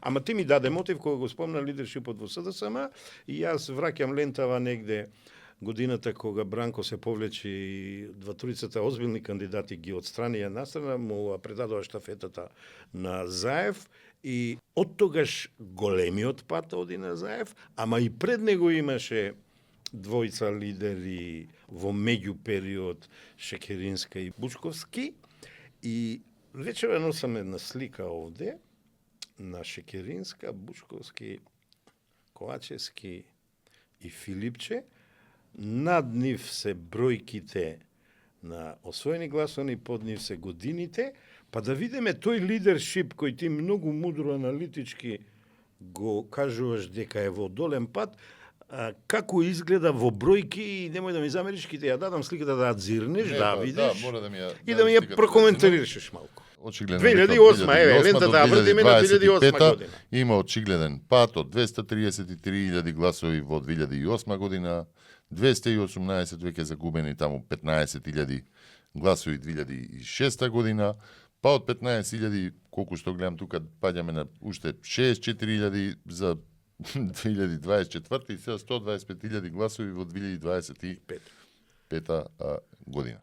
Ама ти ми даде мотив кога го спомна лидершипот во СДСМ и јас враќам лентава негде годината кога Бранко се повлече и дваторицата озбилни кандидати ги отстранија настрана, му предадоа штафетата на Заев и од тогаш големиот пат оди на Заев, ама и пред него имаше двојца лидери во меѓупериод Шекеринска и Бучковски и вечера носам една слика овде на Шекеринска, Бучковски, Ковачевски и Филипче. Над нив се бројките на освоени гласови, под нив се годините, па да видиме тој лидершип кој ти многу мудро аналитички го кажуваш дека е во долен пат, како изгледа во бројки и немој да ми замериш, ки те ја дадам сликата да ја дзирнеш, да видиш и да ми ја прокоментарираш малку. 2008, еве, лентата ја вртиме на 2008 година. Има очигледен пат од 233.000 гласови во 2008 година, 218 веќе загубени таму 15.000 гласови 2006 година, па од 15.000, колку што гледам тука, паѓаме на уште 64.000 за 2024 и сега 125.000 гласови во 2025 година.